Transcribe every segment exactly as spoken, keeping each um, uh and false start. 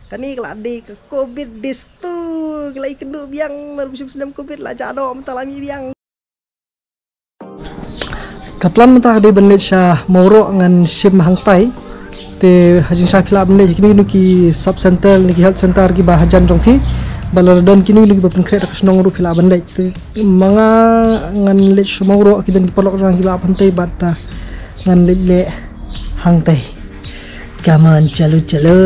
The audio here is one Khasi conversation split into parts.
Kane ka la dei ka covid days two, ka la ïakynduh biang, la ruh shim snem covid la jah noh, mynta la mih biang. Ka plan mynta ka dei ban leit sha Mawroh, ngan shim hangtai. Te ha jingshisha phi lah ban leit kino kino ki sub center ne ki health center kiba hajan jong phi. Ba lada don kino kino kiba pynkhreh da ka shnong ruh phi lah ban leit. Te ma nga ngan leit sha Mawroh, ki don ki paralok jong nga kiba ap hangtai bad, ah, ngan leit leh hangtai. Come on, chalo, chalo.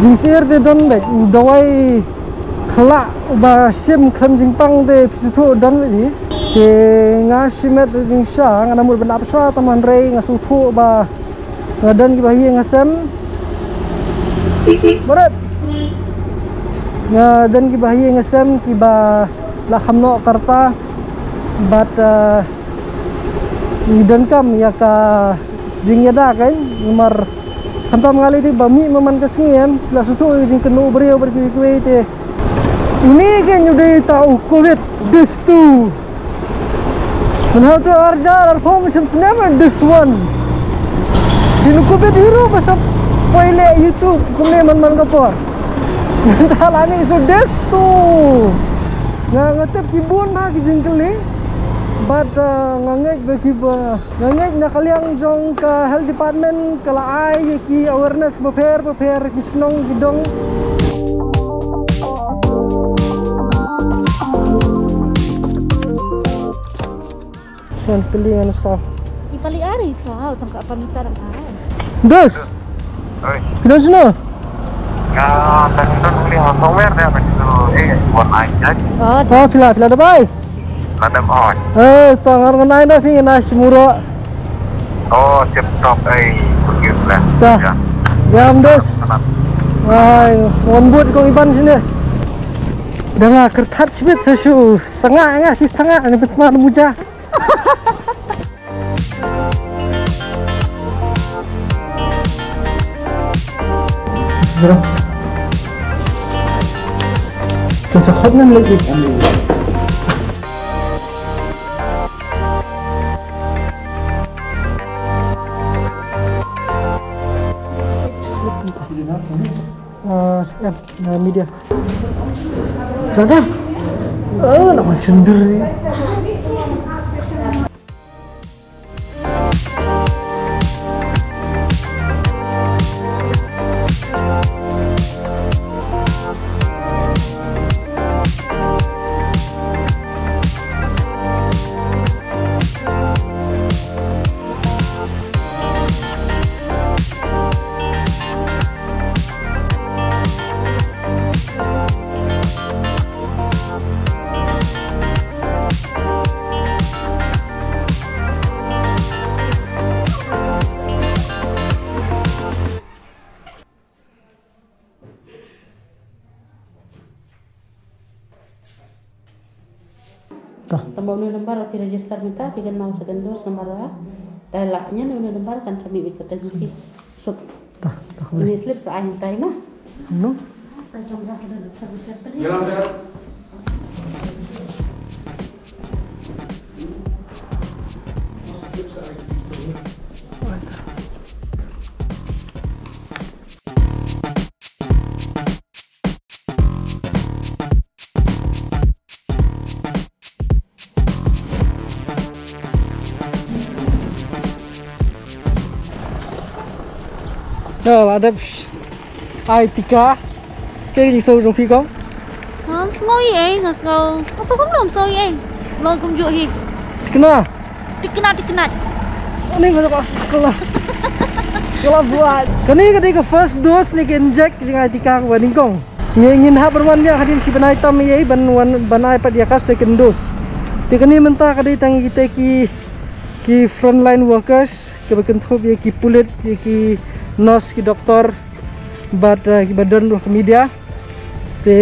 Jingsyier te don beit u dawai khlah uba shim khlem jingpang te phi sngewthuh don beit hi. Te nga shimet jingshisha, nga nang mut ban ap shuwa tang hynrei nga sngewthuh ba nga don kiba ha ïing ha sem. Barit. Nga don kiba ha ïing ha sem kiba la kham noh ka rta. Bad, eh, ngi donkam ïa ka jingïada kein, namar khamtam nga lei dei ba mih ma man ka sngi em, la sngewthuh ïa ka jingkynnoh u briew bad kiwei kiwei te. Une kein u dei uta u covid days two. Mynta u ar hajar arphew shim snem, days one. Dei u covid hi ruh ba sa poi leh YouTube kumne man man ka por. Mynta la mih sha days two. Nga, nga tip ki bun ha ki jingkylli. Bad, uh, nga ngeit ba kiba, nga ngeit na ka liang jong ka health department ka la ai ïa ki awareness bapher bapher ki shnong ki dong. Shan kylli ngan sa. I pali ari sa, tang ka pan ta dang ai. Dos. Oi. Phi don shano? Nga tang don li ha somewhere there, but, eh, wan ai jai. Oh, phi la, phi la da bai. La da bai. Eh, tang ngar ngan ai na phi na shimuro. Oh, tip top, eh, forgive lah. Dah. Ya. Ya, Dos. Ai, wan but kong Iban sini. Da nga kyrthat shibit sa shu sanga nga shi sanga ni bsma muja. Kan sa khop nan lagi. Ah, em, na media. Sana. Oh, nak main sendiri. Tang ba une u number phi register mynta, phi kynmaw second dose number, ah. Dial la, une u number kan sa mih beit pat ha jong phi. Suk. Tah, tah, boleh. Une slip sa ai mynta ma. Ano? Ïa, la dep ai tika. Kaei ka jingsngew jong phi kong? Nga sngew ïa, nga sngew. Nga sngew kumno, sngew ïa. Long kumjuh hi. Kena. Tikna, tikna. Ani nga ka skala. Kala buat. Kane ka dei ka first dose ne ka inject jong ai tika kaba nyngkong. Ngi ngin hap ban wan biang hadien shi bnai tam ïa ban wan ban ai pat ïa ka second dose. Te kane mynta ka dei tang ïa kita ki, ki frontline workers, kiba kynthup ïa ki pulit, ïa ki nurse, ki doktor, bad, eh, kiba don ruh ka media. Te,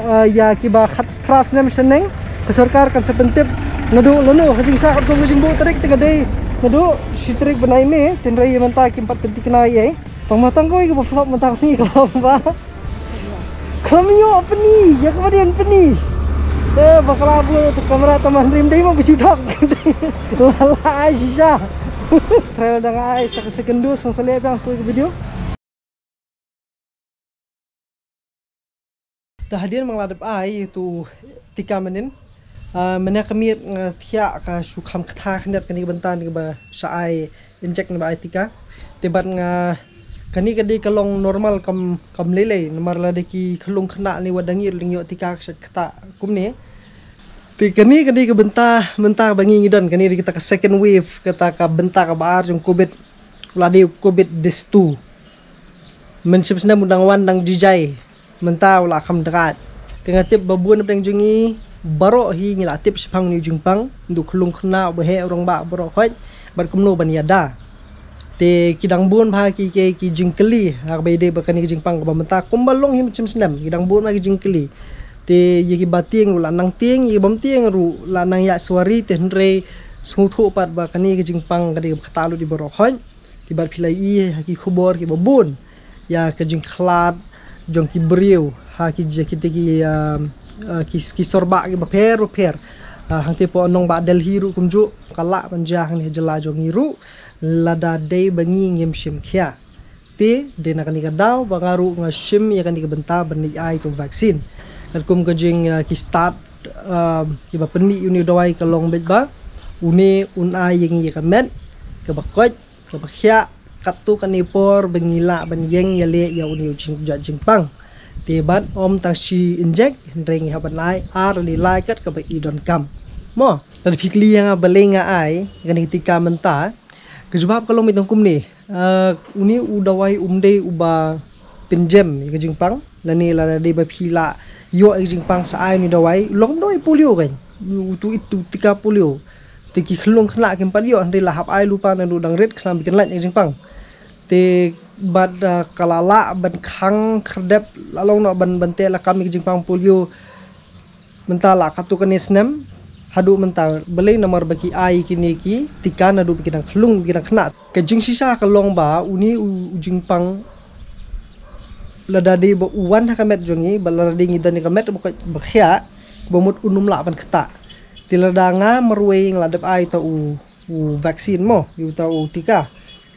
eh, ïa kiba khatphra snem shaneng, ka sorkar kan sa pyntip naduh lano, ha jingshah katkum ka jingbuh tarik te ka dei naduh shi tarik bnai May, hynrei ïa mynta kim pat pynthikna ei ei. Tang ma tang kawei kaba flop mynta ka sngi ka long ba khlem ïoh pyni ïa kaba dei ban pyni. Eh, bakla bun tu kamera tang man rim dei ma ba ju dap. La la ai shisha. Trailer dang ai sa ka second dose, sa leh biang sa kawei ka video. Te hadien ba nga la dep ai ïa uto u tika mynnin, ah, mynne ka miet nga thiah ka shu kham kata khyndiat kane ka bynta kaba sa ai injek ne ba ai tika. Te bad nga, kane ka dei ka long normal kam, kam lei lei namar lada ki khyllung khynnah ne wat dang ïoh, dang ïoh tika ka sait kata kumne. Te kane ka dei ka bynta, bynta ba ngi ngi don, kane dei kata ka second wave, kata ka bynta kaba ar jong covid, la dei covid dis tu. Mynshem snem u dang wan dang jijai. Mynta u la kham dkat. Te nga tip ba bun na pdeng jong ngi baroh hi ngi la tip shaphang une u jingpang, naduh khyllung khynnah, u ba heh, u rangbah baroh khoit, bad kumno ban ïada. Te ki dang bun bha ki, ki, ki jingkylli ha kaba ïadei bad kane ka jingpang kaba mynta kumba long hi mynshem snem, ki dang bun bha ki jingkylli. Te ïa kiba tieng ruh la nang tieng, ïa ki bym tieng ruh la nang ïa suwari, te hynrei sngewthuh pat ba kane ka jingpang ka dei kaba ktah lut ïa baroh khoit. Te bad phi la ïohi ha ki khubor kiba bun ïa ka jingkhlad jong ki briew ha ki, ki, ki, ki, ah, ah, ki, ki sorbah kiba pher ba pher. Ah, hangtei hapoh nongbah Delhi ruh kumjuh ka lah ban jia hangne ha jylla jong ngi ruh, lada dei ba ngi ngim shim khia. Te dei na kane ka daw ba nga ruh nga shim ïa kane ka bynta ban leit ai ïa uto u vaccine. Katkum ka jing, ah, ki stad, ah, kiba pynmih ïa une u dawai ka long beit ba une un ai ïa ngi ïa ka met kaba koit, kaba khiah katto katne por ba ngi lah ban ïeng ïaleh ïa une u jing, jait jingpang. Te bad ym tang shi injek, hynrei ngi hap ban ai ar lane lai kat kaba i donkam. Mo, lada phi kylli ïa nga balei nga ai kane ka tika mynta, ka jubab ka long beit tang kumne. Ah, une u dawai um dei uba pynjem ïa ka jingpang, lane lada dei ba phi la ïoh ïa ka jingpang sa ai une u dawai, long dawai polio kan. Uto, uto u tika polio. Te ki khyllung khynnah kim pat ïoh, hynrei la hap ai lypa naduh dang rit khnang ba kin lait ïa ka jingpang. Te bad, ah, ka la lah ban khang khyrdep, la long noh ban, ban teh lakam ïa ka jingpang polio. Mynta la katto katne snem haduh mynta, balei? Namar ba ki ai kine ki tika naduh ba ki dang khyllung, ba ki dang khynnah. Ka jingshisha ka long ba une u, u jingpang lada dei ba u wan ha ka met jong ngi, ba lada dei ngi don ïa ka met ba koit ba khiah, ba mut un ym lah ban ktah. Te lada nga marwei nga la dep ai uto u, u vaccine mo, ïa uto u tika.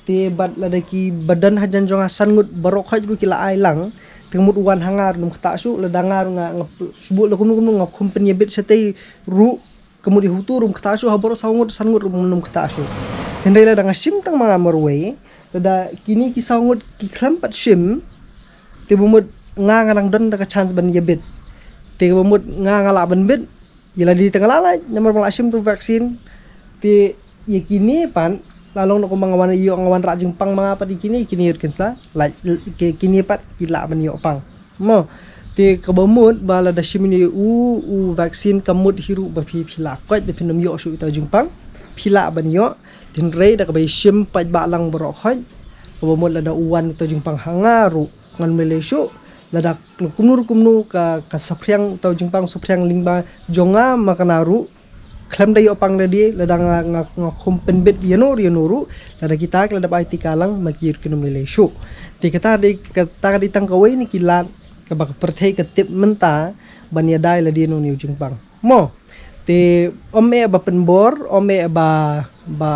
Te bad lada kiba don hajan jong nga san ngut baroh khoit ruh ki la ai lang, te ka mut u wan ha nga ruh un ym ktah shuh, lada nga ruh nga, nga shu buh la kumno kumno nga khum pynïabit shatei ruh, ka mut ïa uto ruh um ktah shuh, ha baroh saw ngut san ngut ruh um ktah shuh. Hynrei lada nga shim tang ma nga marwei, lada kine ki saw ngut ki khlem pat shim, te ba mut nga nga dang don da ka chance ban ïabit. Te ba mut nga nga lah ban bit, ïa lade te nga lah lait namar ba nga la shim uto u vaccine. Te ïa kine pat la long noh kumba nga wan ïoh, nga wan rah jingpang ma nga pat ïa kine, kine ruh kin sa lait, ki, kine pat ki lah ban ïoh pang. Mo, te kaba mut ba lada shim ïa u, u vaccine ka mut hi ruh ba phi, phi la koit ba phin ym ïoh shuh ïa uto u jingpang. Phi lah ban ïoh, te hynrei da kaba ïashim paidbah lang baroh khoit, kaba mut lada u wan uto u jingpang ha nga ruh ngan ym lei lei shuh. Lada kumno ruh kumno ka, ka saphriang uto u jingpang, saphriang lyngba jong nga ma kane ruh, khlem da ïoh pang lade, lada nga, nga, nga khum pynbit ïano ïano ruh, lada kita ki la dep ai tika lang ma ki ruh kin ym lei lei shuh. Te kata dei, kata ka dei tang kawei na ki lad kaba ka pyrthei ka tip mynta ban ïada ïa lade na une u jingpang. Mo, te ym eh ba pynbor, ym eh ba, ba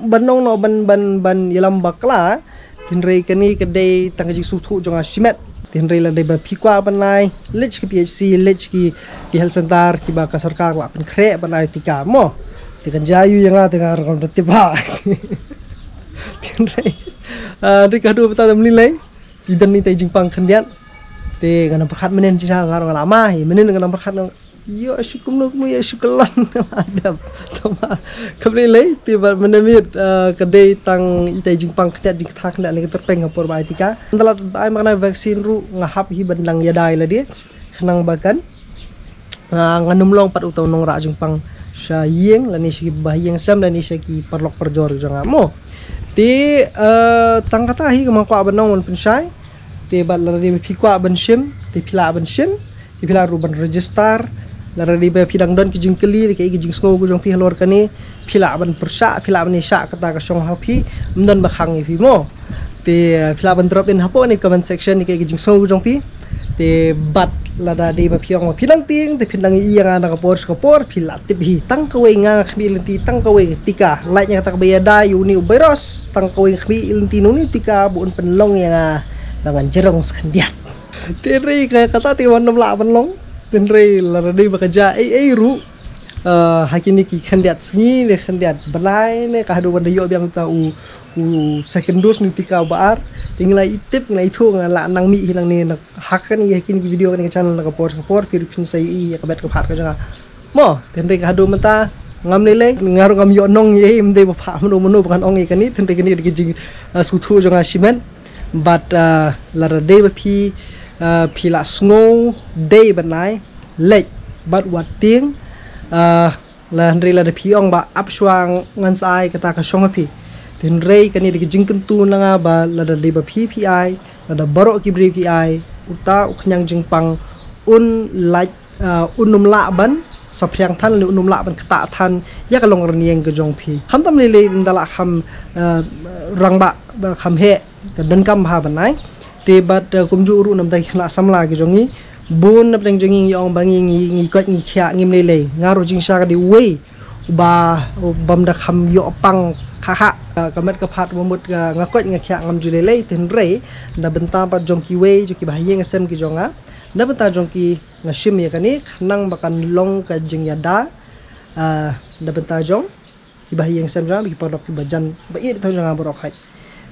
ban ong noh ban, ban, ban ïalam bakla. Hynrei kane ka dei tang ka jingsngewthuh jong nga shimet. Hynrei lada dei ba phi kwah ban ai, leit sha ka P H C, leit sha ki, ki health center kiba ka sorkar la pynkhreh ban ai tika mo. Te kan jia ïa nga te nga ruh ngam da tip ha. Hynrei, ah, hynrei ka haduh ba ta dam lei lei, ki don ïa ita i jingpang khyndiat. Te ngan ym pyrkhat mynnin shisha, nga ruh nga la ma hi, mynnin ngan ym pyrkhat, ïoh shu kumno kumno, ïoh shu kyllon. Adam. Tang ba kam lei lei, te bad mynne miet, eh, ka dei tang ita i jingpang khyndiat, jingkata khyndiat lane ka tyrpeng ha por ba ai tika. Ynda la ai ma kane ka vaccine ruh nga hap hi ban dang ïada ïa lade, khnang ba kan, ah, ngan ym long pat uto u nongrah jingpang sha ïing lane sha ki bahaïing sem lane sha ki paralok parajor jong nga mo. Te, eh, tang kata hi kaba nga kwah ban ong ban pynshai. Te bad lada dei ba phi kwah ban shim, te phi lah ban shim, te phi lah ruh ban register. Lada dei ba phi dang don ki jingkylli, ki, ki jingsngew ka jong phi halor kane, phi lah ban pyrshah, phi lah ban ïa shah kata ka shong ha phi, ym don ba khang ïa phi mo. Te, uh, phi lah ban drop in hapoh ne comment section ne ki, ki jingsngew ka jong phi. Te bad lada dei ba phi ong ba phi dang tieng, te phi dang ïa nga na ka por sha ka por, phi lah tip hi. Tang kawei nga nga khmih lynti, tang kawei ka tika. Lait ïa kata kaba ïada ïa une u virus, tang kawei nga khmih lynti na une u tika, ba un pynlong ïa nga ba ngan jrong sa khyndiat. Te hynrei ka, kata te wan nym lah ban long. Te hynrei lada dei ba ka jia ei ei ruh, uh, ha kine ki khyndiat sngi ne khyndiat bnai ne ka haduh ban da ïoh biang uta u, u second dose ne u tika uba ar. Te ngi la itip, ngi la ithuh, nga lah nang mih hi nangne na ha kane, ha kine ki video kane ka channel na ka por sha ka por, phi ruh phin sa ïohi ïa ka met ka phad ka jong nga. Mo, te hynrei ka haduh mynta ngam lei lei, nga ruh ngam ïoh nong ei ei, ym dei ba phah mano mano ba ngan ong ïa kane, te hynrei kane dei ka jing, uh, sngewthuh jong nga shimet. Bad, uh, lada dei ba phi, uh, phi lah sngew dei ban ai, leit. Bad wat tieng, uh, la hynrei lada phi ong ba ap shuwa ngan sa ai kata ka shong ha phi. Te hynrei kane dei ka jingkyntu na nga ba lada dei ba phi phi ai, lada baroh ki briew ki ai, uta u khñiang jingpang un lait, uh, un nym lah ban saphriang than, lane un nym lah ban ktah than ïa ka longrynïeng ka jong phi. Khamtam lei lei ynda lah kham, uh, rangbah ba kham heh ka donkam bha ban ai. Te bad, uh, kumjuh ruh na bynta ki khynnah samla ki jong ngi, bun na pdeng jong ngi ngi ong ba ngi, ngi, ngi koit ngi khiah, ngim lei lei. Nga ruh jingshisha ka dei uwei uba, u bym da kham ïoh pang kha kha, uh, ka met ka phad ba mut ka nga koit nga khiah ngam ju lei lei. Te hynrei na bynta pat jong kiwei jong kiba ha ïing ha sem ki jong nga, na bynta jong ki nga shim ïa kane khnang ba kan long ka jingïada, ah, na bynta jong kiba ha ïing ha sem jong nga bad ki paralok kiba jan ba ïeit bad jong nga baroh khoit.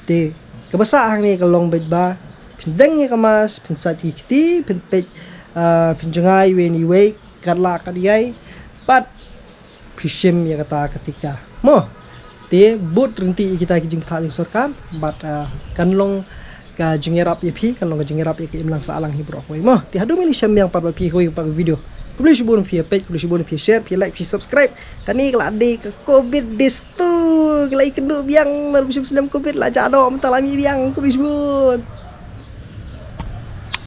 Te kaba sah hangne ka long beit ba phin deng ïa ka mask, phin sait ïa ki kti, phin peit, ah, phin jngai iwei na iwei katba lah katba ïai, bad phi shim ïa kata ka tika mo. Te bud ryntih ïa kita ki jingbatai jong sorkar bad, ah, kan long ka jingïarap ïa phi, kan long ka jingïarap ïa ka imlang sahlang hi baroh kawei mo. Te haduh mynne shem biang pat bad phi kawei pat ka video. Khublei shibun phi ïa peit, khublei shibun phi ïa share, phi ïa like, phi ïa subscribe. Kane ka la dei ka covid distu, ka la ïakynduh biang, la ruh shim snem covid la jah noh, mynta la mih biang. Khublei shibun.